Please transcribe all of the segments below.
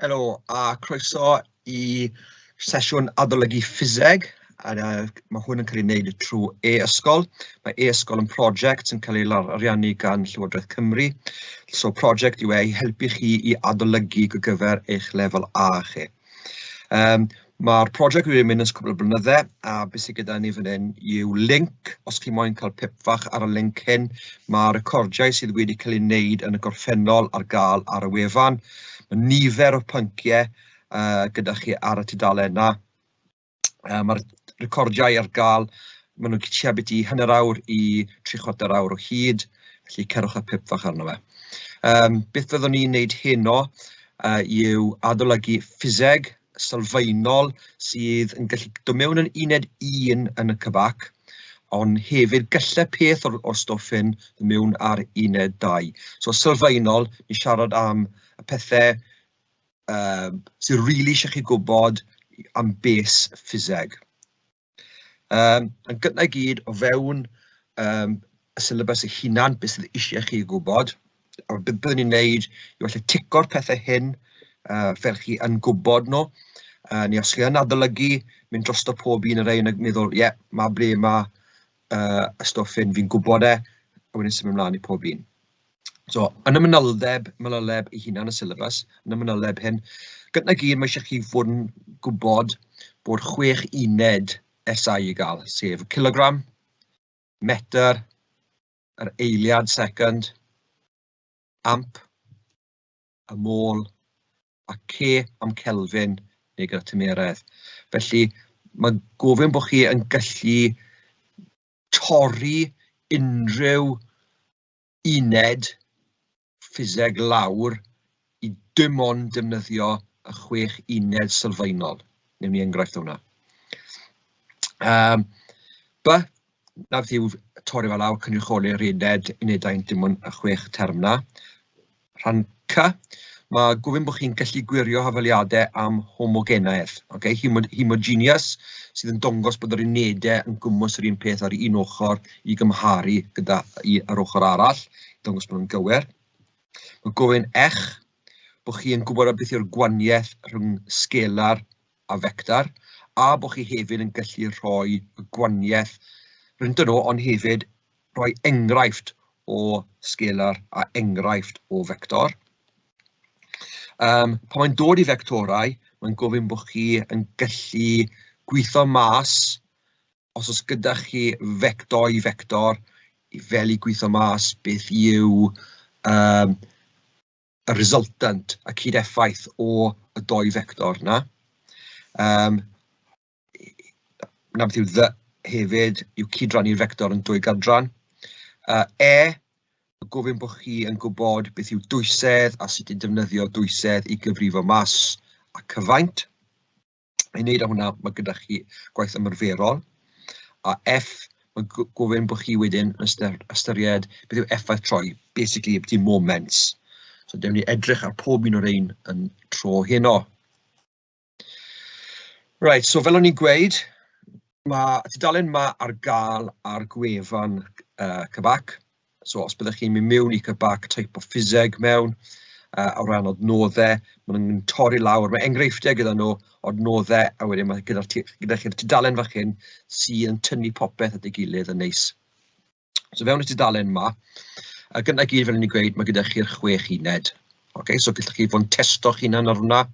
Helo a croeso i sesiwn adolygu ffiseg. A mae hwn yn cael ei wneud trwy e-ysgol. Mae e-ysgol yn prosiect sy'n cael ei ariannu gan Llywodraeth Cymru. So prosiect yw e i helpu chi i adolygu gyfer eich lefel A chi. Mae'r prosiect wedi mynd ers cwpl o blynydde, a beth sydd gyda ni fan hyn yw link. Os chi moyn cael pip fach ar y link hyn, mae recordiau sydd wedi cael ei wneud yn y gorffennol ar gael ar y wefan. Mae nifer o pynciau gyda chi ar y tudalen 'na. Mae'r recordiau ar gael, maen nhw'n tua byti hanner awr i 3/4 awr o hyd, felly cerwch y pip fach arno fe. Beth fyddwn ni'n wneud heno yw adolygu ffiseg sylfaenol sydd yn gallu dod mewn yn uned 1 yn y CBAC, ond hefyd gallai peth o'r stwff hyn ddod mewn ar uned 2. So sylfaenol, ni siarad am y pethau sydd rili eisiau chi gwybod am base ffiseg. Yn gyntaf i gyd, o fewn y syllabus ei hunan, beth sydd eisiau chi gwybod, a beth byddwn ni'n neud yw falle tico'r pethau hyn fel chi yn gwybod nhw, neu os chi yn adolygu, mynd drosto pob un o'r rhain ac meddwl, ie, yeah, mae ble mae y stwff hyn, fi'n gwybod e, a wedyn symud ymlaen i pob un. So, yn y manyldeb, manyleb ei hunan y syllabus, yn y manyleb hyn, gyntaf gyd mae eisiau chi fod yn gwybod bod 6 uned SI i gael, sef y kilogram, metr, yr eiliad second, amp, y mol, a C am Kelvin neu gyda tymeredd. Felly, mae gofyn bod chi yn gallu torri unrhyw uned ffiseg lawr i dim ond defnyddio y 6 uned sylfaenol. Newn ni enghraifft o hwnna. B, na beth yw torri fel lawr, cynrychioli'r uned, unedau'n dim ond y 6 term na. Rhan C, mae gofyn bod chi'n gallu gwirio hafaliadau am homogenaidd, okay? Homogeneous, sydd yn dangos bod yr unedau yn gwmws yr un peth ar un ochr i gymharu gyda yr ochr arall, i dangos bod nhw'n gywir. Mae gofyn ech, bod chi yn gwybod beth yw'r gwahaniaeth rhwng sgelar a fector, a bod chi hefyd yn gallu rhoi y gwahaniaeth rhyngddyn nhw, ond hefyd rhoi enghraifft o sgelar a enghraifft o fector. Pan mae'n dod i fectorau, mae'n gofyn bod chi yn gallu gweithio mas, os oes gyda chi fector i fector, fel i gweithio mas beth yw y resultant, y cyd-effaith o y dou fector na. Na beth yw ddy hefyd, yw cydrannu'r fector yn dwy gadran. E, gofyn bod chi yn gwybod beth yw dwysedd a sut i defnyddio dwysedd i gyfrifo mas a cyfaint. I wneud hwnna, mae gyda chi gwaith ymarferol. A F, mae gofyn bod chi wedyn yn ystyried beth yw effaith troi, basically beth yw moments. So, dewn ni edrych ar pob un o'r ein yn tro heno. Right, so fel o'n i'n gweud, mae tudalen yma ar gael ar gwefan CBAC. So os byddwch chi'n mynd mewn i CBAC, type o ffiseg mewn, o ran adnoddau, maen nhw'n torri lawr, mae enghreifftiau gyda nhw o adnoddau, a wedyn mae gyda chi'r tudalen fach hyn sydd yn tynnu popeth at ei gilydd yn neis. So fewn y tudalen yma, a gyda gyd fel o'n i'n gweud, mae gyda chi'r 6 uned. Okay, so gallwch chi fod yn testo'ch hunan ar hwnna,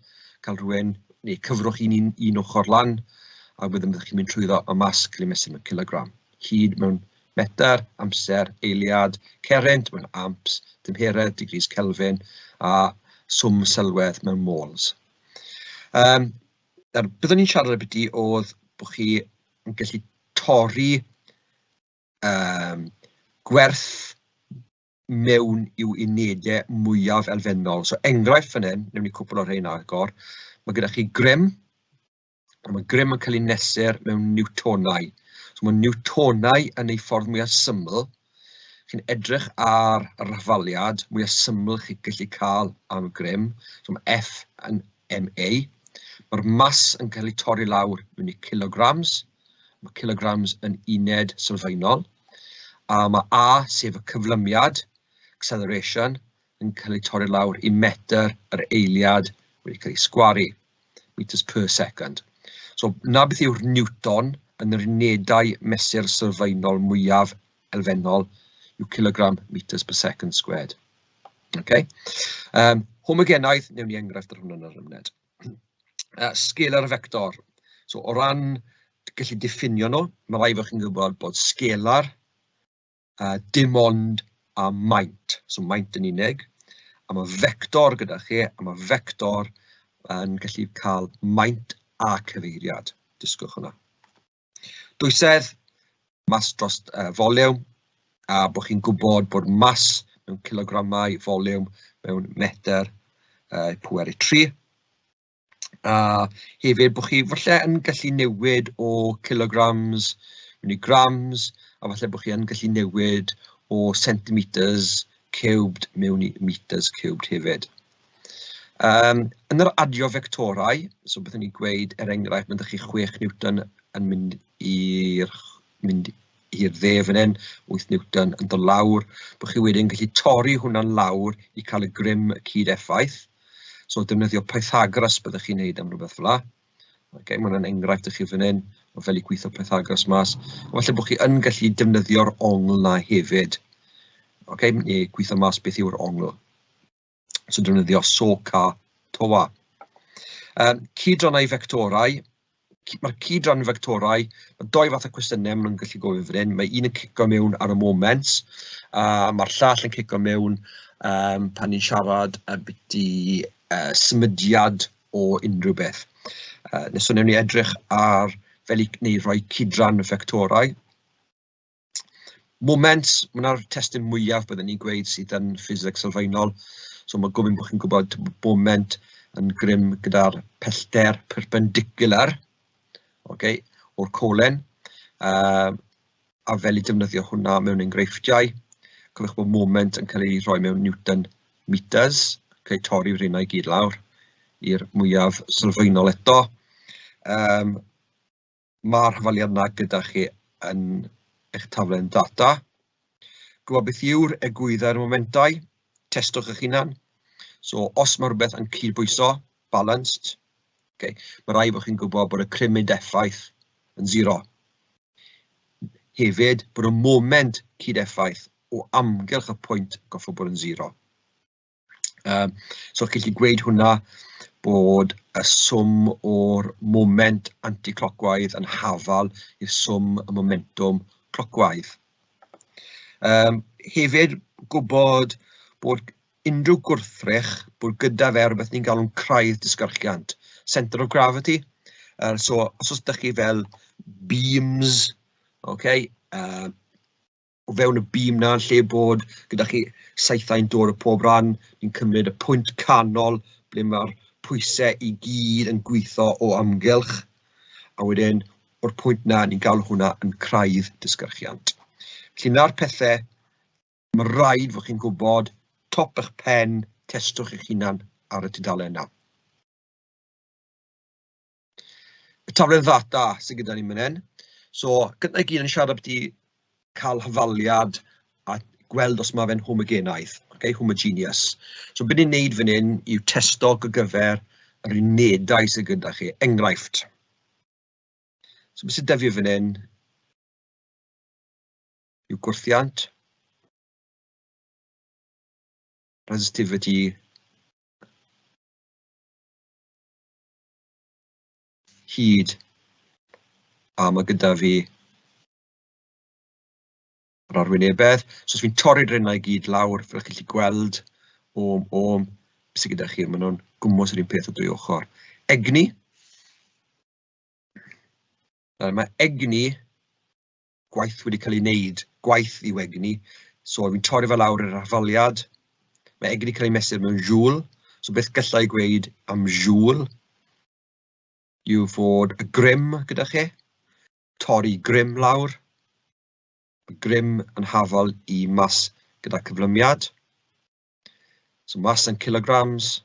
cael rhywun, neu cyfrwch un ochr lan, a wedyn byddwch chi'n mynd trwyddo y mas cael ei mesur mewn kilogram. Hyd mewn metr, amser, eiliad, cerrynt mewn amps, tymheredd, degrees Kelvin, a swm sylwedd mewn moles. Nawr, byddwn ni'n siarad ambiti oedd bod chi yn gallu torri gwerth mewn i'w unedau mwyaf elfennol. So enghraifft fan hyn, newn ni cwpl o'r rhain agor, mae gyda chi grym, a mae grym yn cael ei nesur mewn newtonau. So mae newtonau yn ei ffordd mwyaf syml. Chi'n edrych ar yr hafaliad mwyaf syml chi'n gallu cael am grym. So mae F yn MA. Mae'r mas yn cael ei torri lawr mewn i kilograms. Mae kilograms yn uned sylfaenol. A mae A, sef y cyflymiad, acceleration, yn cael ei torri lawr i metr yr eiliad wedi cael ei sgwaru, meters per second. So 'na beth yw'r Newton yn yr unedau mesur sylfaenol mwyaf elfennol yw kilogram meters per second squared. Okay? Homogenaidd, newn ni enghraifft ar hwnna yn yr ymwneud. Scalar a vector. So o ran gallu diffinio nhw, mae rhaid fod chi'n gwybod bod scalar dim ond a maint, so maint yn unig, a mae vector gyda chi, a mae vector yn gallu cael maint a cyfeiriad. Dysgwch hwnna. Dwysedd, mas dros foliwm, a bod chi'n gwybod bod mas mewn cilogramau, foliwm mewn metr pwer i 3. A hefyd bod chi falle yn gallu newid o kilograms mewn i grams, a falle bod chi yn gallu newid o centimetres cubed mewn i meters cubed hefyd. Yn yr adio fectorau, so byddwn ni'n gweud, er enghraifft, mae chi 6 Newton yn mynd i'r mynd i'r dde fan hyn, 8 Newton yn dod lawr, bod chi wedyn gallu torri hwnna'n lawr i cael y grym cyd effaith. So defnyddio Pythagoras byddwch chi'n neud am rhywbeth fel 'na. Okay, mae hwnna'n enghraifft i chi fan hyn, o fel i gweithio Pythagoras mas. Falle bod chi yn gallu defnyddio'r ongl na hefyd. Okay, neu gweithio mas beth yw'r ongl. So defnyddio SOH CAH TOA. Cydrannau fectorau. Mae'r cydran fectorau, mae doi fath o cwestiynau maen nhw'n gallu gofyn fan hyn. Mae un yn cico mewn ar y moments, a mae'r llall yn cico mewn pan ni'n siarad ambiti symudiad o unrhyw beth. Nes so wnawn ni edrych ar fel i neu rhoi cydran fectorau. Moments, mae hwnna'r testun mwyaf byddwn ni'n gweud sydd yn ffiseg sylfaenol. So mae gofyn bod chi'n gwybod moment yn grym gyda'r pellter perpendicular, okay, o'r colen, a fel i defnyddio hwnna mewn enghreifftiau. Cofiwch bod moment yn cael ei rhoi mewn Newton meters, okay, torri'r rheina i gyd lawr i'r mwyaf sylfaenol eto. Mae'r hafaliad yna gyda chi yn eich taflen data. Gwybod beth yw'r egwyddor momentau, testwch eich hunan. So os mae rhywbeth yn cydbwyso, balanced, okay, mae rhaid bod chi'n gwybod bod y crymyd effaith yn zero. Hefyd, bod y moment cyd-effaith o amgylch y pwynt goffo bod yn zero. So chi'n gallu gweud hwnna bod y swm o'r moment anti-clockwise yn hafal i'r swm y momentwm clockwise. Hefyd, gwybod bod unrhyw gwrthrych, bod gyda fe rhywbeth ni'n galw'n craidd disgyrchiant, centre of gravity. So os oes ydych chi fel beams, okay, o fewn y beam na, lle bod gyda chi saethau'n dod o pob rhan, ni'n cymryd y pwynt canol ble mae'r pwysau i gyd yn gweithio o amgylch, a wedyn o'r pwynt na, ni'n galw hwnna yn craidd disgyrchiant. Felly na'r pethau, mae rhaid fod chi'n gwybod, top eich pen, testwch eich hunan ar y tudalen na. Y taflen ddata sydd gyda ni fan hyn. So, gyda i gyd yn siarad ambiti cael hafaliad a gweld os mae fe'n homogenaidd, okay, homogeneous. So, beth ni'n neud fan hyn yw testo gyfer yr unedau sydd gyda chi. Enghraifft. So, beth sydd 'da fi fan hyn yw gwrthiant, resistivity, hyd, a mae gyda fi yr arwynebedd. So os fi'n torri'r rhywna i gyd lawr, fel chi'n gallu gweld, ohm, ohm, beth sydd gyda chi, maen nhw'n gwmws yr un peth o dwy ochr. Egni. Nawr, mae egni, gwaith wedi cael ei wneud, gwaith yw egni. So fi'n torri fe lawr i'r hafaliad. Mae egni cael ei mesur mewn joule. So beth gallai gweud am joule yw fod y grym gyda chi, torri grym lawr, y grym yn hafal i mas gyda cyflymiad. So mas yn kilograms,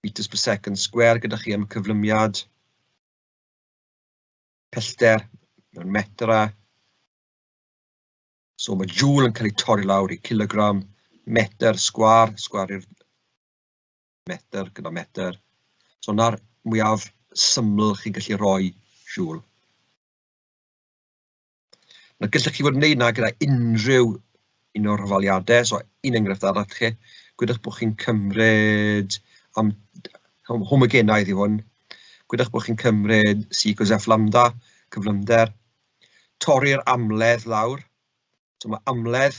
meters per second square gyda chi am y cyflymiad, pellter mewn metrau. So mae joule yn cael ei torri lawr i kilogram, metr sgwar, sgwar i'r Metr gyda metr. So 'na'r mwyaf syml chi'n gallu rhoi joule. Nawr gallech chi fod yn wneud 'na gyda unrhyw un o'r hafaliadau, so un enghraifft arall i chi, gwedwch bod chi'n cymryd, am homogenaidd yw hwn, gwedwch bod chi'n cymryd C equals F lambda, cyflymder, torri'r amledd lawr, so mae amledd,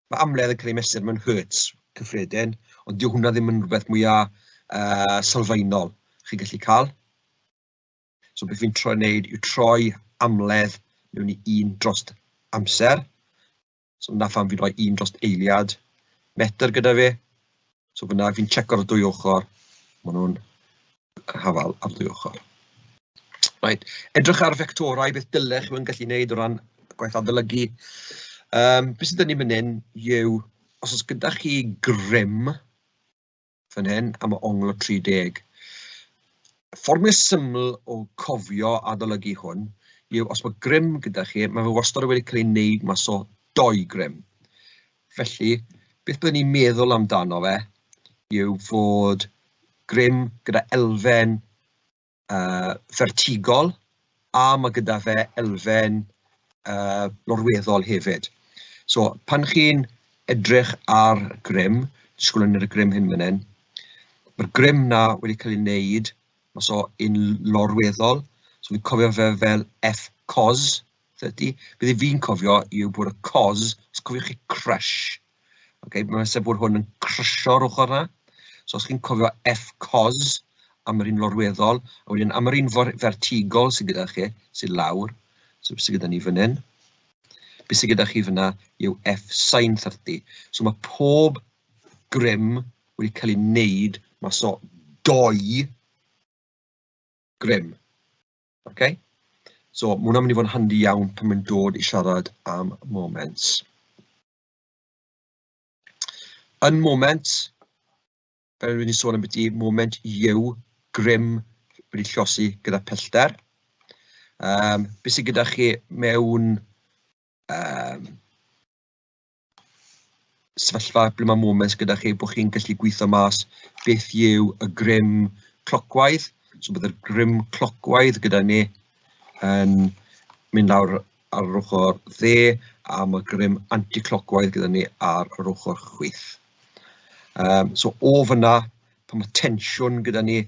mae amledd yn cael ei mesur mewn hertz cyffredin, ond dyw hwnna ddim yn rhywbeth mwyaf sylfaenol chi'n gallu cael. So beth fi'n troi wneud yw troi amledd mewn i un dros amser. So na pham fi'n rhoi un dros eiliad metr gyda fi. So fyna fi'n checo'r dwy ochr. Maen nhw'n hafal ar ddwy ochr. Right. Edrych ar fectorau, beth dylech chi yn gallu gwneud o ran gwaith adolygu. Beth sydd 'da ni fan hyn yw, os oes gyda chi grym fan hyn am y ongl o 30, ffordd mwy syml o cofio adolygu hwn yw os mae grym gyda chi, mae fe wastad wedi cael ei wneud mas o dou grym. Felly, beth byddwn ni'n meddwl amdano fe yw fod grym gyda elfen fertigol a mae gyda fe elfen lorweddol hefyd. So, pan chi'n edrych ar grym, disgwyl yn y grym hyn fan hyn, mae'r grym na wedi cael ei wneud mas o un lorweddol, so fi'n cofio fe fel F cos 30. Beth fi'n cofio yw bod y cos, os cofiwch chi crush, okay, mae'n sef bod hwn yn crysio'r ochr yna. So os chi'n cofio F cos am yr un lorweddol, a wedyn am yr un vertigol sydd gyda chi, sydd lawr, so beth sydd gyda ni fan hyn, beth sydd gyda chi fyna yw F sin 30. So mae pob grym wedi cael ei wneud mas o doi grym. Okay? So mae hwnna'n mynd i fod yn handi iawn pan mae'n dod i siarad am moments. Yn moment, fel rydyn ni'n sôn ambiti, moment yw grym wedi llosi gyda pellter. Beth sydd gyda chi mewn sefyllfa ble mae moments gyda chi, bod chi'n gallu gweithio mas beth yw y grym clocwaidd. So bydd y grym clocwaidd gyda ni yn mynd lawr ar yr ochr dde, a mae grym anti-clocwaidd gyda ni ar yr ochr chwith. So o fyna, pan mae tensiwn gyda ni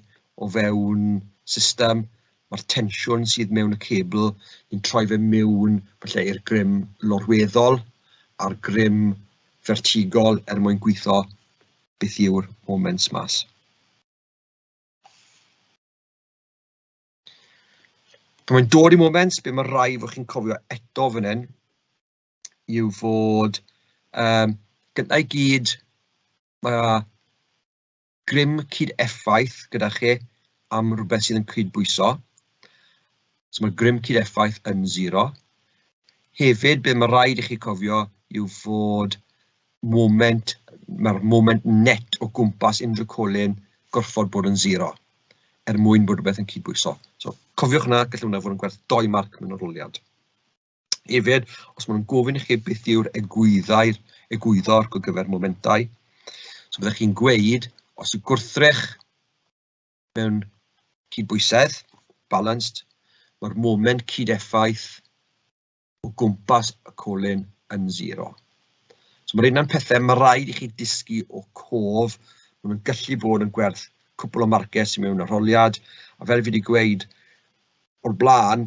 o fewn system, mae'r tensiwn sydd mewn y cebl, ni'n troi fe mewn falle i'r grym lorweddol a'r grym fertigol er mwyn gweithio beth yw'r moments mas. Pan mae'n dod i moments, be mae rai fod chi'n cofio eto fan hyn, yw fod gyda i gyd mae grym cyd-effaith gyda chi am rhywbeth sydd yn cydbwyso. So mae grym cyd-effaith yn 0. Hefyd, be mae rhaid i chi cofio yw fod moment, mae'r moment net o gwmpas unrhyw colyn gorfod bod yn 0 er mwyn bod rhywbeth yn cydbwyso. So cofiwch hwnna, gallai hwnna fod yn gwerth 2 marc mewn arholiad. Hefyd, os maen nhw'n gofyn i chi beth yw'r egwyddau'r egwyddor ar gyfer momentau, so byddech chi'n gweud, os yw gwrthrych mewn cydbwysedd, balanced, mae'r moment cyd-effaith o gwmpas y colyn yn 0. So mae'r un o'n pethau, mae rhaid i chi dysgu o cof, maen nhw'n gallu bod yn gwerth cwpl o marciau sy'n mewn arholiad, a fel fi wedi gweud o'r blaen,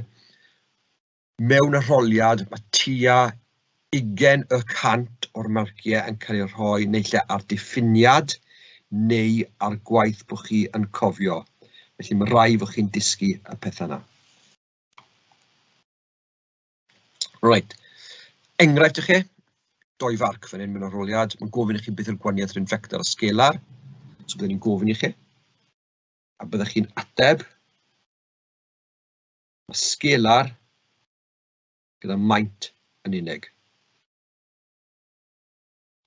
mewn arholiad mae tua 20% o'r marciau yn cael eu rhoi naill ai ar diffiniad neu ar gwaith bod chi yn cofio. Felly mae rhaid fod chi'n dysgu y pethau yna. Reit, enghraifft i chi, 2 farc fan hyn mewn arholiad, mae'n gofyn i chi beth yw'r gwahaniaeth rhwng fector a sgelar, so byddwn ni'n gofyn i chi, a byddwch chi'n ateb, mae sgelar gyda maint yn unig.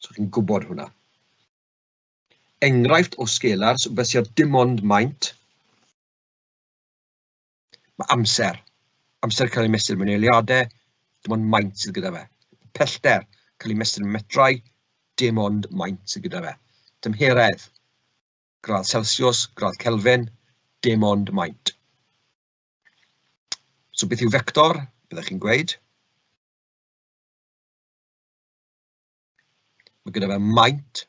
So chi'n gwybod hwnna. Enghraifft o sgelar, so beth sydd ar dim ond maint, Mae amser. Amser cael ei mesur mewn eiliadau, dim ond maint sydd gyda fe. Pellter, cael ei mesur mewn metrau, dim ond maint sydd gyda fe. Tymheredd, Gradd Celsius, gradd Kelvin, dim ond maint. So beth yw fector? Byddech chi'n gweud? Mae gyda fe maint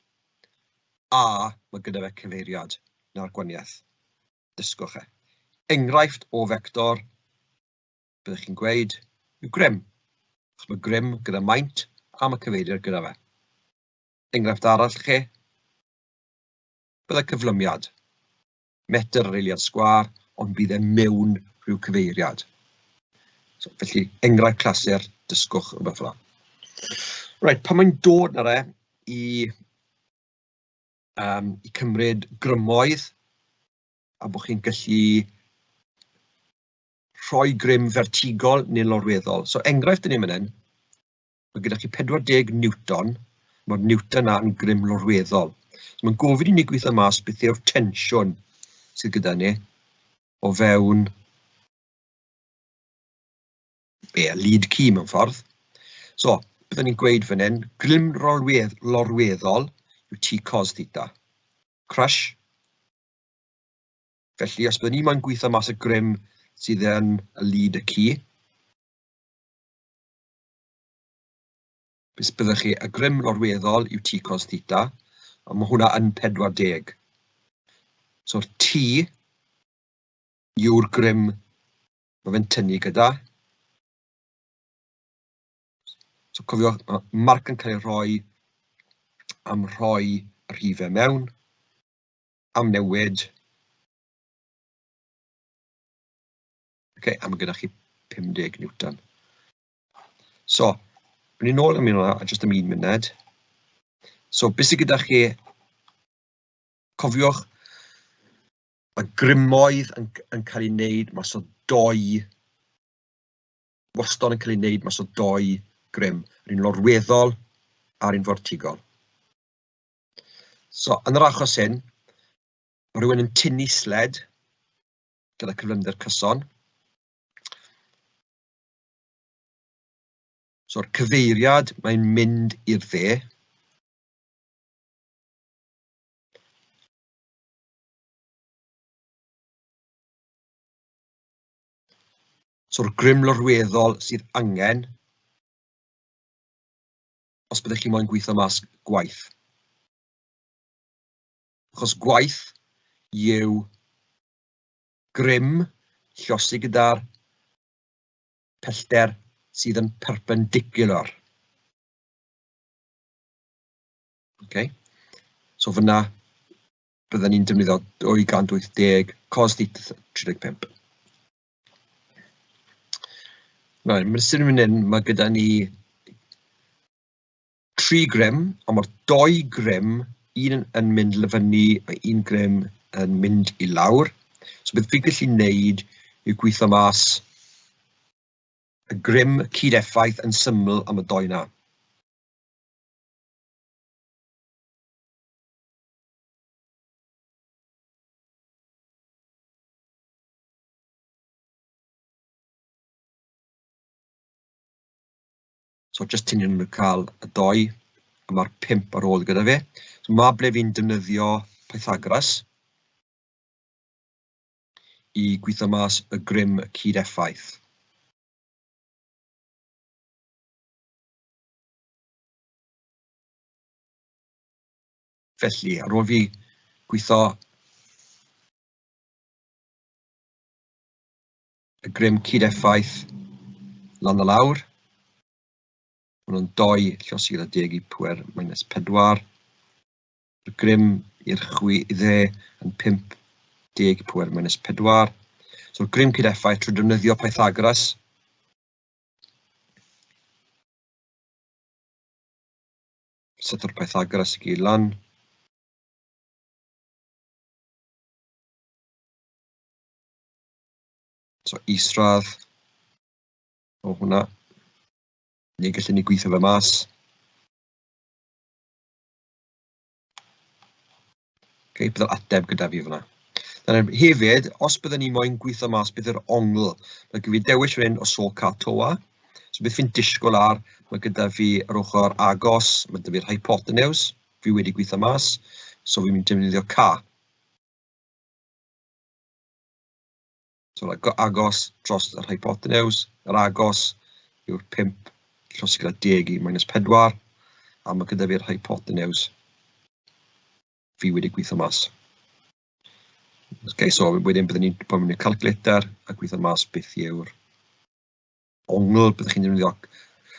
a mae gyda fe cyfeiriad na'r gwaniaeth. Dysgwch e. Enghraifft o fector, byddech chi'n gweud, yw grym. Achos mae grym gyda maint a mae cyfeiriad gyda fe. Enghraifft arall chi, byddai cyflymiad. Metr ar eiliad sgwâr, ond bydd e mewn rhyw cyfeiriad. So, felly, enghraifft clasur, dysgwch rhywbeth fel 'na. Reit, pan mae'n dod nawr e i, um, i cymryd grymoedd a bod chi'n gallu rhoi grym fertigol neu lorweddol. So enghraifft yn ei mynd hyn, mae gyda chi 40 Newton, mae'r Newton yna yn grym lorweddol. So mae'n gofyn i ni gweithio mas beth yw'r tensiwn sydd gyda ni o fewn be, lead key mewn ffordd. So, byddwn ni'n gweud fan hyn, grym lorwedd, lorweddol yw T cos theta. Crush. Felly, os byddwn ni moyn gweithio mas y grym sydd yn y lead y key, Beth byddwch chi, y grym lorweddol yw T cos theta, a mae hwnna yn 40. So'r T yw'r grym mae fe'n tynnu gyda. So cofiwch, mae marc yn cael ei rhoi am rhoi y rhifau mewn, am newid. Okay, a mae gyda chi 50 Newton. So, rydyn ni'n ôl am hwnna, jyst am un munud. So, beth sydd gyda chi, cofiwch, mae grymoedd yn, yn cael ei wneud mas o doi, wastad yn cael ei wneud mas o doi grym, yr un lorweddol a'r un fortigol. So, yn yr achos hyn, mae rhywun yn tynnu sled gyda cyflymder cyson. So'r cyfeiriad, mae'n mynd i'r dde. So'r grym lorweddol sydd angen os byddech chi moyn gweithio mas gwaith. Achos gwaith yw grym llosi gyda'r pellter sydd yn perpendicular. Okay. So fyna byddwn ni'n defnyddio 280 cos theta 35. Right, mae'n sy'n mynd hyn, mae gyda ni tri grym, ond mae'r doi grym, un yn mynd lyfynu, mae un grym yn mynd i lawr. So beth fi'n gallu wneud yw gweithio mas y grym cyd-effaith yn syml am y doi na. So jyst tynnu nhw cael y doi, a mae'r pump ar ôl gyda fi. So mae ble fi'n defnyddio Pythagoras i gweithio mas y grym cyd-effaith. Felly, ar ôl fi gweithio y grym cyd-effaith lan a lawr. Mae hwnnw'n 2 llosi gyda deg i pwer minus 4. Y grym i'r chwi i dde yn 5 deg i pwer minus 4. So'r grym cyd-effaith trwy defnyddio Pythagoras. Set o'r Pythagoras i gyd lan. So isradd o hwnna. Neu gallen ni gweithio fe mas. Okay, byddai'r ateb gyda fi fyna. Hefyd, os byddwn ni moyn gweithio mas beth yw'r ongl, mae gyda fi dewis fan hyn o so ca toa. So beth fi'n disgwyl ar, mae gyda fi yr ochr agos, mae gyda fi'r hypotenuse, fi wedi gweithio mas, so fi'n mynd defnyddio ca. So agos dros yr hypotenws, yr agos yw'r 5 llosgi gyda deg i minus 4, a mae gyda fi'r hypotenws fi wedi gweithio mas. Okay, so wedyn byddwn ni'n bod mewn i'r calculator a gweithio mas beth yw'r ongl byddwch chi'n defnyddio.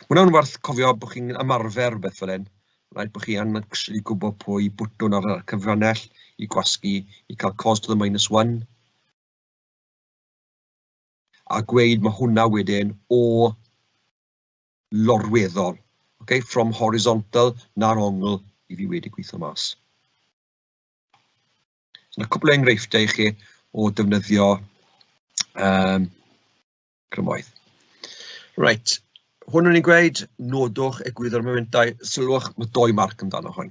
Mae hwnna'n werth cofio bod chi'n ymarfer rhywbeth fel hyn. Rhaid bod chi yn actually gwybod pwy bwtwn ar y cyfrannell i gwasgu i cael cos to the minus 1. A gweud mae hwnna wedyn o lorweddol. Okay, from horizontal na'r ongl i fi wedi gweithio mas. So, yna cwpl o enghreifftiau i chi o defnyddio grymoedd. Reit, hwn o'n i'n gweud, nodwch egwyddor momentau, sylwch, mae doi marc amdano hwn.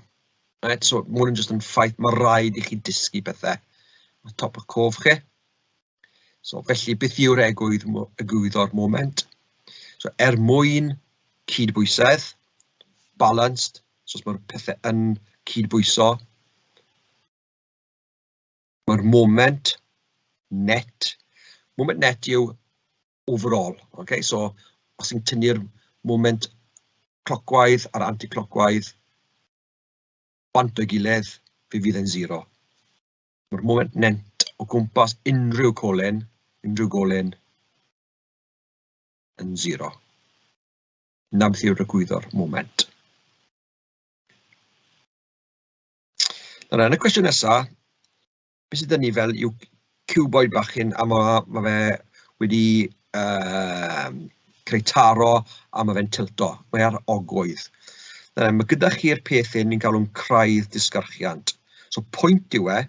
Right, so mae hwn yn just yn ffaith, mae rhaid i chi dysgu pethau. Mae top y cof chi. So felly, beth yw'r egwyddor moment? So er mwyn cydbwysedd, balanced, so os mae'r pethau yn cydbwyso, mae'r moment net, moment net yw overall, okay? So os chi'n tynnu'r moment clockwise a'r anti-clockwise bant o'i gilydd, fe fydd e'n zero. Mae'r moment net o gwmpas unrhyw colyn, unrhyw golyn yn zero. Na beth yw'r egwyddor moment. Nawr, yn y cwestiwn nesaf, beth sydd ni fel yw cuboid bach hyn, a mae ma fe wedi creu taro a mae fe'n tilto. Mae ar ogwydd. Nawr, mae gyda chi'r peth hyn ni'n galw'n craidd disgyrchiant. So pwynt yw e,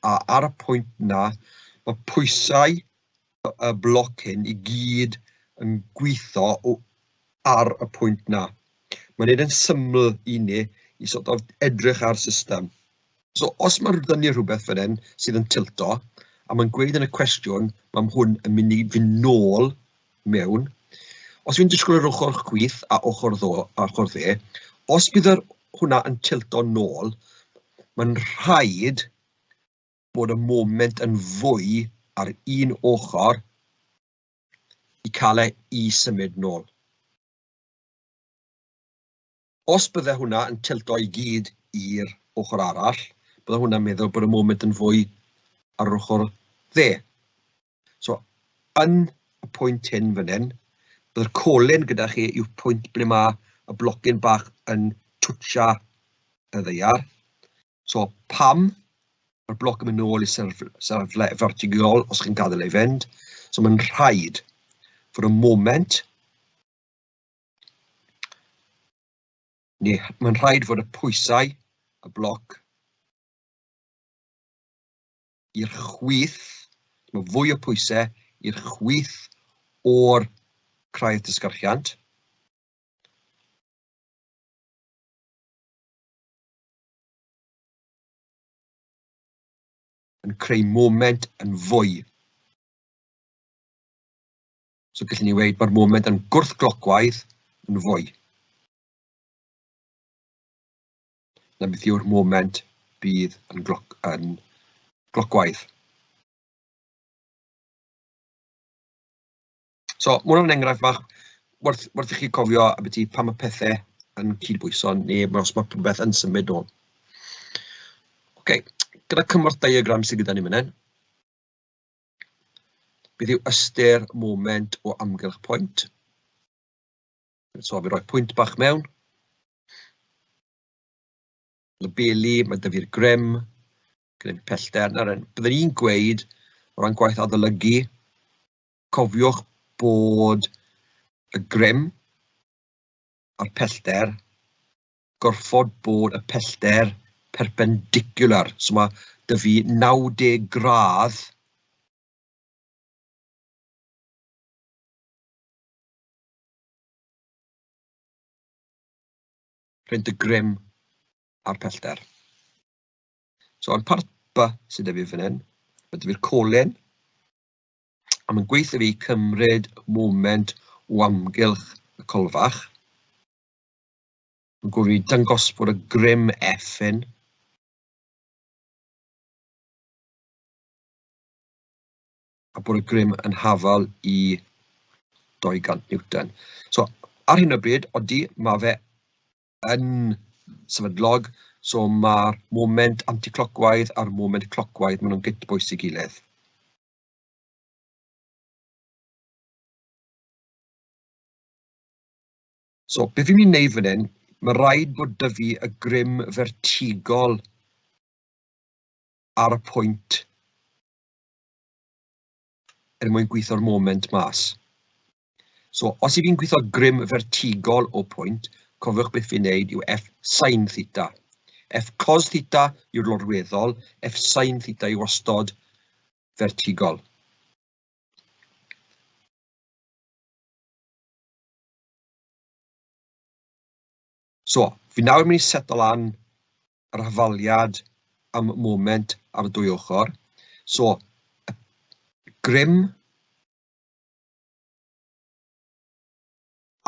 a ar y pwynt na, mae pwysau y bloc hyn i gyd yn gweithio ar y pwynt na. Mae'n neud yn syml i ni i sort of edrych ar system. So os mae dynnu rhywbeth fan hyn sydd yn tilto, a mae'n gweud yn y cwestiwn, mae hwn yn mynd i fynd nôl mewn. Os fi'n disgwyl yr ochr chwith a ochr ddo, a ochr dde, os bydd yr hwnna yn tilto nôl, mae'n rhaid bod y moment yn fwy ar un ochr i cael e i symud nôl. Os bydde hwnna yn tilto i gyd i'r ochr arall, bydde hwnna'n meddwl bod y moment yn fwy ar yr ochr dde. So, yn y pwynt hyn fan hyn, byddai'r colyn gyda chi yw'r pwynt ble mae y blocyn bach yn twtsio y ddaear. So, pam mae'r bloc yn mynd nôl i safle vertigol os chi'n gadael ei fynd. So, mae'n rhaid fod y moment, neu mae'n rhaid fod y pwysau y bloc i'r chwith, mae fwy o pwysau i'r chwith o'r craidd disgyrchiant. Yn creu moment yn fwy. So gallwn ni weud mae'r moment yn gwrthglocwaidd yn fwy. Na beth yw'r moment bydd yn, yn glocwaidd. So, mae hwnna'n enghraifft fach werth i chi cofio ambiti pam mae pethau yn cydbwyso neu os mae rhywbeth yn symud nôl. OK, gyda cymorth diagram sydd gyda ni fan hyn, beth yw ystyr moment o amgylch pwynt? So, fi roi pwynt bach mewn. Labelu, mae 'da fi'r grym, gyda fi pellter. Nawr, byddwn i'n gweud, o ran gwaith adolygu, cofiwch bod y grym a'r pellter gorfod bod y pellter perpendicular. So mae 'da fi 90 gradd rhwng y grym a'r pellter. So yn part B sydd 'da fi fan hyn, mae 'da fi'r colyn, a mae'n gweithio fi cymryd moment o amgylch y colfach. Mae'n gofyn i dangos bod y grym F yn bod y grym yn hafal i 200 Newton. So, ar hyn o bryd, odi, mae fe yn sefydlog, so mae'r moment anticlockwise a'r moment clockwise, maen nhw'n gytbwys i gilydd. So, beth fi'n mynd i wneud fan hyn, mae rhaid bod 'da fi y grym fertigol ar y pwynt er mwyn gweithio'r moment mas. So, os i fi'n gweithio grym fertigol o pwynt, cofiwch beth fi'n neud yw F sin theta. F cos theta yw'r lorweddol, F sin theta yw wastod fertigol. So, fi nawr yn mynd i seto lan yr hafaliad am moment ar y dwy ochr. So, y grym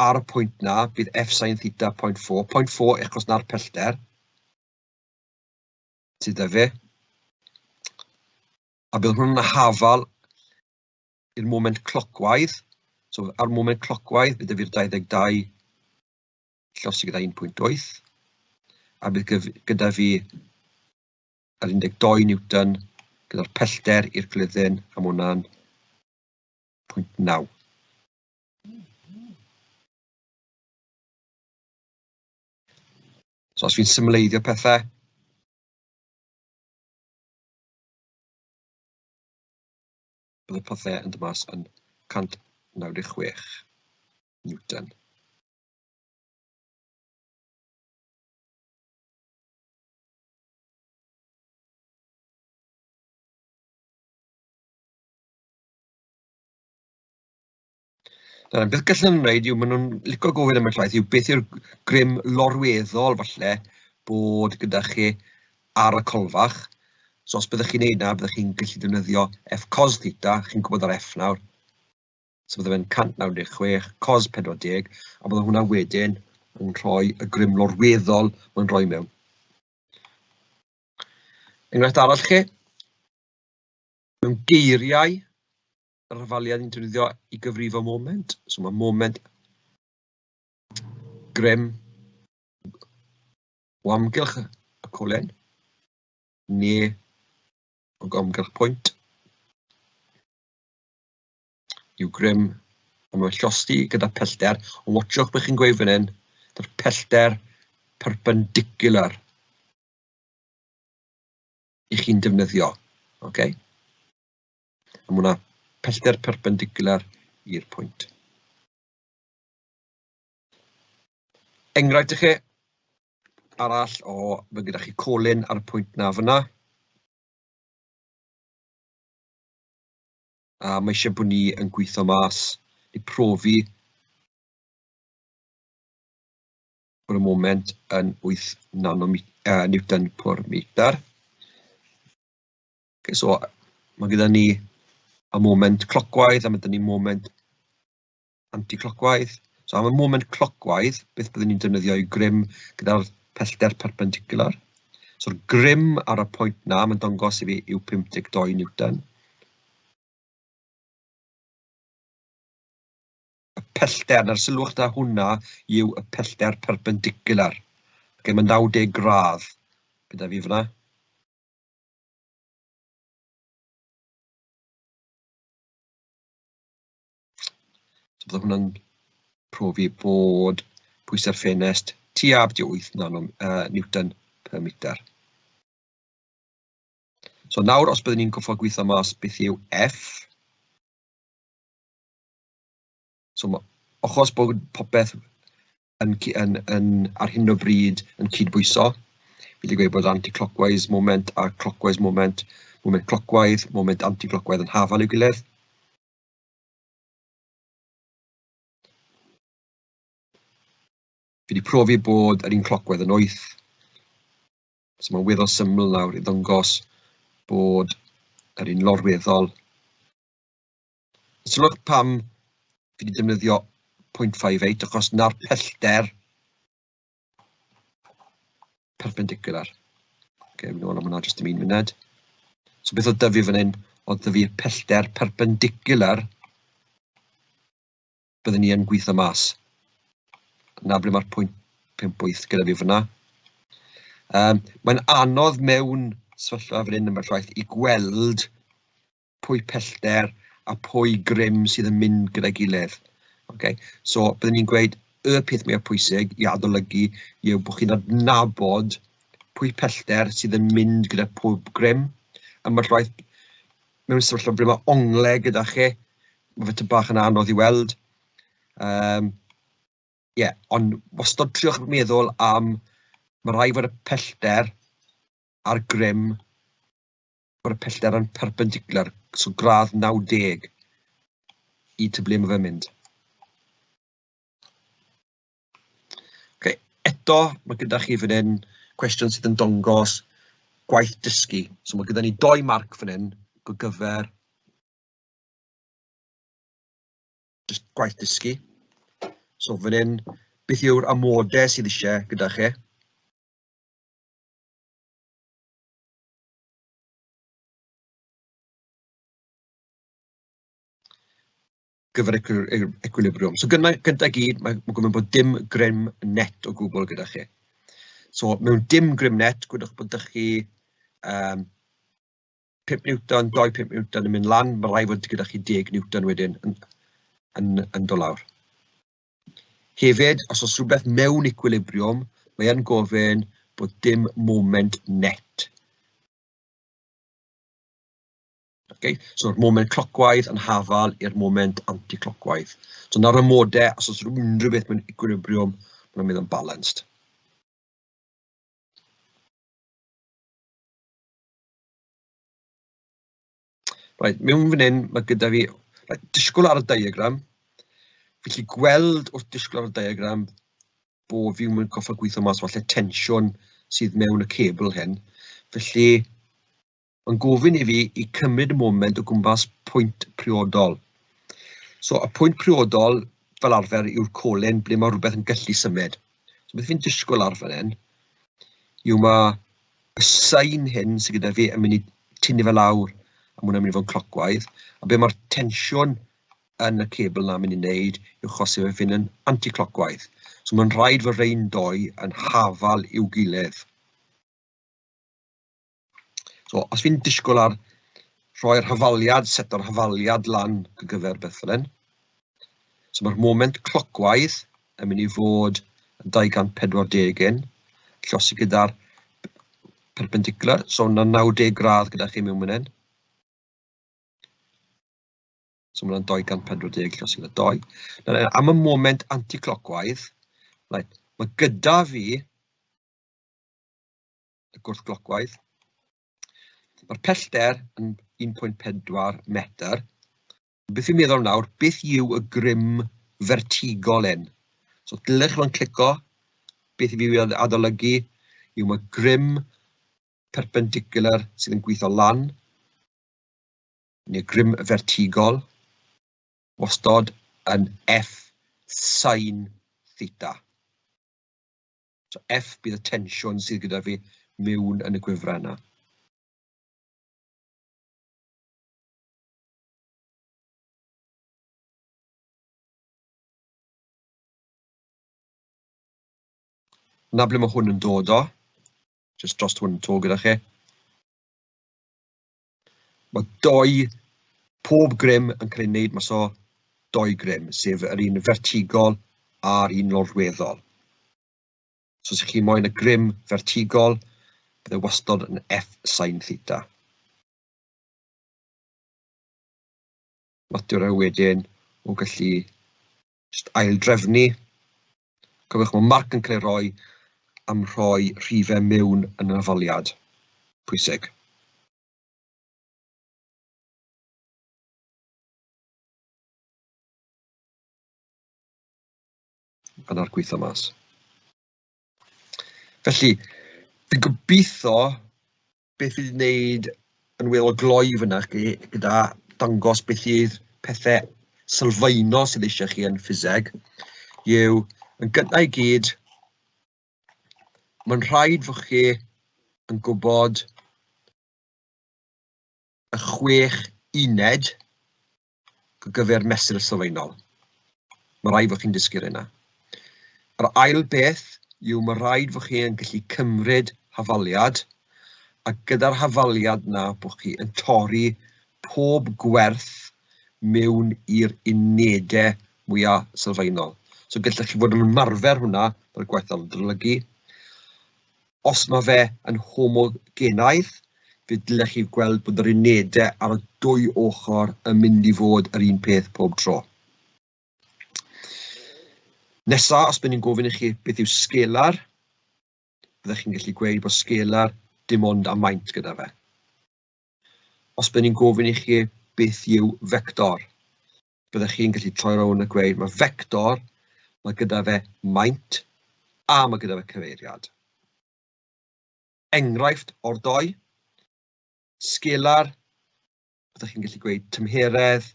ar y pwynt na, bydd F sin theta 0.4. 0.4 achos na'r pellter sydd 'da fi. A bydd hwn yn hafal i'r moment clockwise. So ar moment clockwise, bydd 'da fi'r 22 llosgi gyda 1.8, a bydd gyda fi yr 12 Newton gyda'r pellter i'r glyddyn, a mae hwnna'n 0.9. So os fi'n symleiddio pethau, bydd y pethau yn dod mas yn 196 Newton. Nawr, beth gallen nhw wneud yw, maen nhw'n licio gofyn am y llaeth, yw beth yw'r grym lorweddol falle bod gyda chi ar y colfach. So os byddwch chi'n neud na, byddwch chi'n gallu defnyddio F cos theta, chi'n gwybod ar F nawr. So bydde fe'n 196 cos 40, a bydde hwnna wedyn yn rhoi y grym lorweddol mae'n rhoi mewn. Enghraifft arall chi, mewn geiriau, yr hafaliad ni'n defnyddio i gyfrifo moment. So mae moment grym o amgylch y colen, neu o amgylch pwynt. Yw grym, a mae'n llosgi gyda pellter, ond watchwch beth chi'n gweud fan hyn, dy'r pellter perpendicular i chi'n defnyddio, okay? A mae hwnna pellter perpendicular i'r pwynt. Enghraifft i chi arall o, mae gyda chi colyn ar y pwynt na fyna. A mae eisiau bod ni yn gweithio mas i profi bod y moment yn 8 newton per meter. Okay, so mae gyda ni y moment clockwise a mae gyda ni moment anti-clockwise. So am y moment clockwise, beth byddwn ni'n defnyddio yw grym gyda'r pellter perpendicular. So'r grym ar y pwynt na, mae'n dangos i fi yw 52 Newton. Y pellter, na'r sylwch da hwnna yw y pellter perpendicular. Okay, mae'n 90 gradd gyda fi fyna. So bydde hwnna'n profi bod pwysau'r ffenest tua 8 newton per meter. So nawr, os byddwn ni'n goffo gweithio mas beth yw F, so ma, achos bod popeth yn ar hyn o bryd yn cydbwyso, fi wedi gweud bod anti-clockwise moment a clockwise moment, moment clockwise, moment anti-clockwise yn hafal i'w gilydd. Fi wedi profi bod yr un clocwedd yn 8. So mae'n weddol syml nawr i ddangos bod yr un lorweddol. Sylwch pam fi wedi defnyddio 0.58, achos na'r pellter perpendicular. Okay, fi'n ôl am hwnna jyst am un munud. So beth oedd dyfu fan hyn? Oedd 'da fi y pellter perpendicular byddwn ni yn gweithio mas. Na ble mae'r pwynt 58 gyda fi fyna. Mae'n anodd mewn sefyllfa fan hyn ambell waith i gweld pwy pellter a pwy grym sydd yn mynd gyda'i gilydd. Okay? So byddwn ni'n gweud y peth mwyaf pwysig i adolygu yw bod chi'n adnabod pwy pellter sydd yn mynd gyda pob grym. Ambell waith mewn sefyllfa ble mae ongle gyda chi, mae fe tipyn bach yn anodd i weld. Yeah, ond wastad triwch meddwl am, mae rhaid fod y pellter a'r grym, bod y pellter yn perpendicular, so gradd 90 i ty ble mae fe'n mynd. Okay, eto, mae gyda chi fan hyn cwestiwn sydd yn dangos gwaith dysgu. So mae gyda ni doi marc fan hyn gyfer just gwaith dysgu. So fan hyn, beth yw'r amodau sydd eisiau gyda chi? Gyfer equilibrium. So gyda gyd, mae gofyn bod dim grym net o gwbl gyda chi. So mewn dim grym net, gwydwch bod ydych chi 5 Newton, 2 5 Newton yn mynd lan, mae rhaid fod gyda chi 10 Newton wedyn yn dod lawr. Hefyd, os oes rhywbeth mewn equilibrium, mae yn gofyn bod dim moment net. Okay? So'r moment clockwise yn hafal i'r moment anti-clockwise. So na'r amodau, os oes unrhyw beth mewn equilibrium, mae'n mynd yn balanced. Right, mewn fan hyn, mae gyda fi, right, disgwyl ar y diagram. Felly gweld wrth disgwyl ar y diagram bod fi'n mynd goffa gweithio mas falle tensiwn sydd mewn y cebl hyn. Felly, mae'n gofyn i fi i cymryd y moment o gwmpas pwynt priodol. So, y pwynt priodol fel arfer yw'r colyn ble mae rhywbeth yn gallu symud. So, beth fi'n disgwyl ar fan hyn yw mae y sain hyn sydd gyda fi yn mynd i tynnu fe lawr, a mae hwnna'n mynd i fod yn clockwise. A be mae'r tensiwn yn y cebl na'n mynd i wneud yw chosi fe fynd yn anti-clockwise. So mae'n rhaid fod rhain doi yn hafal i'w gilydd. So os fi'n disgwyl ar rhoi'r hafaliad, set o'r hafaliad lan gyfer beth fel hyn. So mae'r moment clockwise yn mynd i fod yn 241, llosi gyda'r perpendicular, so yna 90 gradd gyda chi mewn fan hyn. So mae hwnna'n 240 llosi gyda 2. Nawr, am y moment anti-clockwise, right, mae gyda fi y gwrthglocwaith. Mae'r pellter yn 1.4 metr. Beth fi'n meddwl nawr, beth yw y grym fertigol hyn? So dylech chi fod yn clico, beth i fi adolygu yw mae grym perpendicular sydd yn gweithio lan, neu grym fertigol, wastod yn F sin theta. So F bydd y tensiwn sydd gyda fi mewn yn y gwifrau yna. Na ble mae hwn yn dod o. Just dros hwn to gyda chi. Mae doi, pob grym yn cael ei wneud mas o doi grym, sef yr un fertigol a'r un lorweddol. So os chi moyn y grym fertigol, bydde wastod yn F sin theta. Mater e wedyn o gallu just aildrefnu. Cofiwch, mae marc yn cael ei roi am rhoi rhifau mewn yn yr hafaliad pwysig. Yna'r gweithio mas. Felly, fi'n gobeithio beth fi wedi wneud yn weddol gloi fyna chi gyda dangos beth yw'r pethau sylfaenol sydd eisiau chi yn ffiseg yw, yn gyntaf i gyd, mae'n rhaid fod chi yn gwybod y 6 uned gyfer mesur sylfaenol. Mae rhaid fod chi'n dysgu'r yna. Yr ail beth yw mae rhaid fod chi yn gallu cymryd hafaliad, a gyda'r hafaliad na bod chi yn torri pob gwerth mewn i'r unedau mwyaf sylfaenol. So gallech chi fod yn ymarfer hwnna fel gwaith adolygu. Os mae fe yn homogenaidd, fe dylech chi gweld bod yr unedau ar y dwy ochr yn mynd i fod yr un peth pob tro. Nesa, os bydd ni'n gofyn i chi beth yw sgelar, byddech chi'n gallu gweud bod sgelar dim ond am maint gyda fe. Os bydd ni'n gofyn i chi beth yw fector, byddech chi'n gallu troi rownd a gweud mae fector, mae gyda fe maint a mae gyda fe cyfeiriad. Enghraifft o'r doi, sgelar, byddech chi'n gallu gweud tymheredd,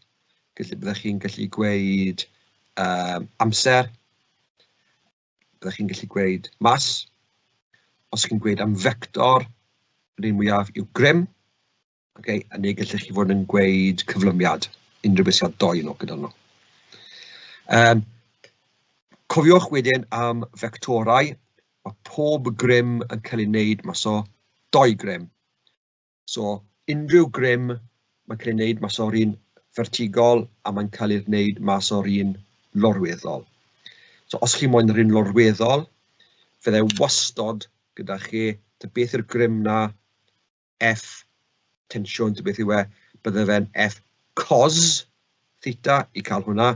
byddech chi'n gallu gweud amser, byddech chi'n gallu gweud mas. Os chi'n gweud am fector, yr un mwyaf yw grym, okay, a neu gallech chi fod yn gweud cyflymiad, unrhyw beth sydd â doi nhw gyda nhw. Cofiwch wedyn am fectorau, mae pob grym yn cael ei wneud mas o doi grym. So, unrhyw grym mae'n cael ei wneud mas o'r un fertigol a mae'n cael ei wneud mas o'r un lorweddol. So, os chi moyn yr un lorweddol, fydde wastod gyda chi, ta beth yw'r grym na, F tensiwn, ta beth yw e, bydde fe'n F cos theta i cael hwnna.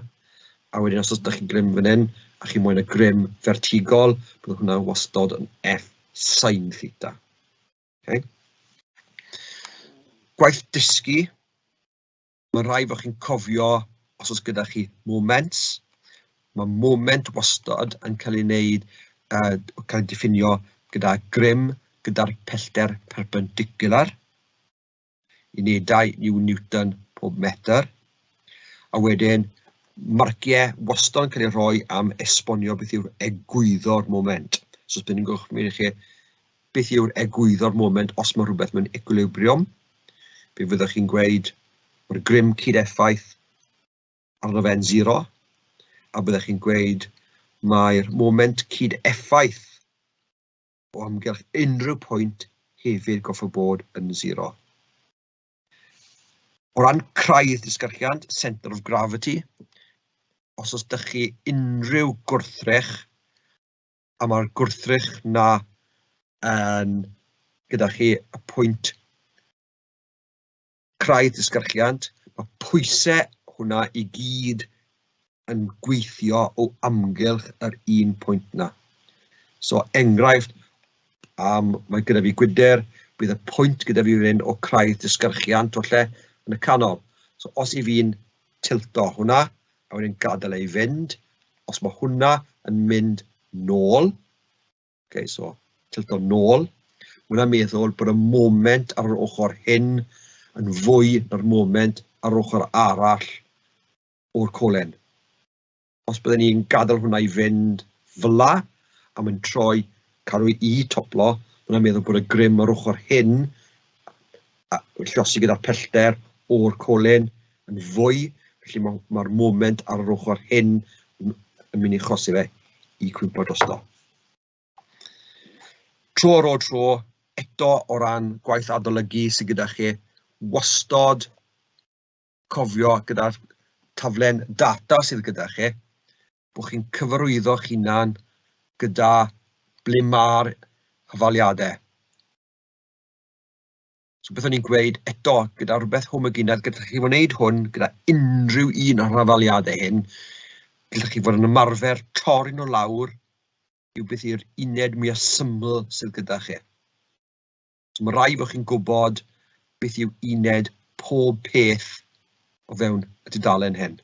A wedyn os oes ydych chi'n grym fan hyn, a chi moyn y grym vertigol, bydde hwnna wastod yn F sin theta. Okay. Gwaith dysgu, mae rhaid fod chi'n cofio os oes gyda chi moments. Mae moment wastad yn cael ei wneud, cael ei diffinio gyda grym, gyda'r pellter perpendicular. Unedau yw Newton pob metr. A wedyn, marciau wastad yn cael ei rhoi am esbonio beth yw'r egwyddor moment. So, os bydd ni'n gofyn i chi beth yw'r egwyddor moment os mae rhywbeth mewn equilibrium, fe fyddwch chi'n gweud mae'r grym cyd-effaith arno fe'n 0, a byddwch chi'n gweud mae'r moment cyd-effaith o amgylch unrhyw pwynt hefyd goffo bod yn 0. O ran craidd disgyrchiant, centre of gravity, os oes dych chi unrhyw gwrthrych, a mae'r gwrthrych na yn gyda chi y pwynt craidd disgyrchiant, mae pwysau hwnna i gyd yn gweithio o amgylch yr un pwynt na. So enghraifft, mae gyda fi gwydr, bydd y pwynt gyda fi fan hyn o craidd disgyrchiant o lle yn y canol. So os i fi'n tilto hwnna, a wedyn gadael ei fynd, os mae hwnna yn mynd nôl, okay, so tilto nôl, mae hwnna'n meddwl bod y moment ar yr ochr hyn yn fwy na'r moment ar yr ochr arall o'r colen. Os byddwn ni'n gadael hwnna i fynd fel la, a mae'n troi cadw i toplo, mae hwnna'n meddwl bod y grym ar ochr hyn, a llosi gyda'r pellter o'r colen yn fwy, felly mae'r moment ar yr ochr hyn yn mynd i chosi fe i cwympo drosto. Tro ar ôl tro, eto o ran gwaith adolygu sydd gyda chi, wastod cofio gyda'r taflen data sydd gyda chi, bod chi'n cyfarwyddo'ch hunan gyda ble mae'r hafaliadau. So beth o'n i'n gweud eto, gyda rhywbeth homogenaidd, gallech chi wneud hwn gyda unrhyw un o'r hafaliadau hyn, gallech chi fod yn ymarfer torri nhw lawr yw beth yw'r uned mwyaf syml sydd gyda chi. So mae rhaid fod chi'n gwybod beth yw uned pob peth o fewn y tudalen hyn.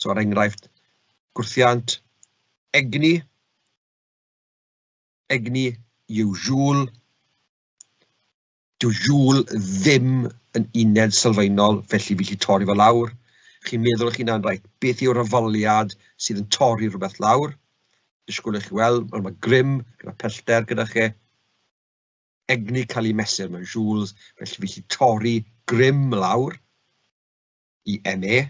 So er enghraifft, gwrthiant egni, egni yw joule. Dyw joule ddim yn uned sylfaenol, felly fi 'llu torri fe lawr. Chi'n meddwl eich hunan, reit, beth yw'r hafaliad sydd yn torri rhywbeth lawr? Disgwyl i chi weld, mae grym gyda pellter gyda chi. Egni cael ei mesur mewn joules, felly fi gallu torri grym lawr i MA.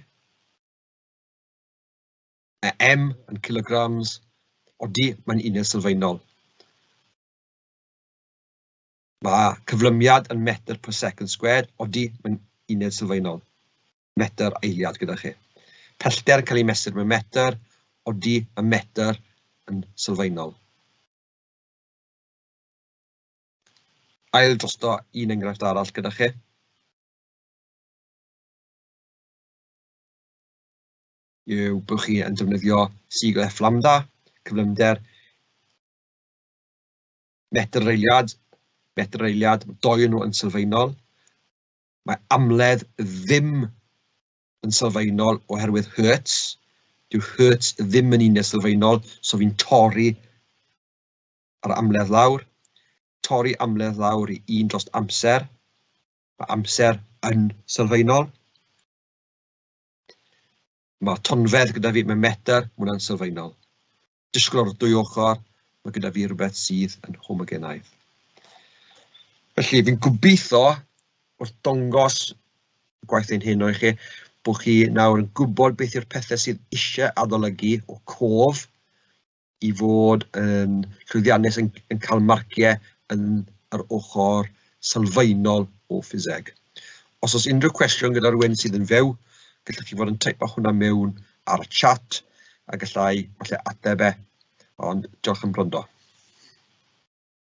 Y M yn kilograms, odi, mae'n uned sylfaenol. Mae cyflymiad yn metr per second squared, odi, mae'n uned sylfaenol. Metr eiliad gyda chi. Pellter yn cael ei mesur mewn metr, odi, y metr yn sylfaenol. Ail drosto un enghraifft arall gyda chi. Yw bod chi yn defnyddio sigl F lambda, cyflymder metr eiliad, metr eiliad, doi nhw yn sylfaenol. Mae amledd ddim yn sylfaenol oherwydd hertz. Dyw hertz ddim yn uned sylfaenol, so fi'n torri ar amledd lawr. Torri amledd lawr i 1 dros amser. Mae amser yn sylfaenol. Mae tonfedd gyda fi mewn metr, mae hwnna'n sylfaenol. Disgwyl o'r dwy ochr, mae gyda fi rhywbeth sydd yn homogenaidd. Felly, fi'n gobeithio wrth dongos gwaith ein hyn o i chi, bod chi nawr yn gwybod beth yw'r pethau sydd eisiau adolygu o cof i fod yn llwyddiannus yn, yn cael marciau yn yr ochr sylfaenol o ffiseg. Os oes unrhyw cwestiwn gyda rhywun sydd yn fyw, gallwch chi fod yn teipo hwnna mewn ar y chat a gallai falle ateb e. Ond diolch am wrando.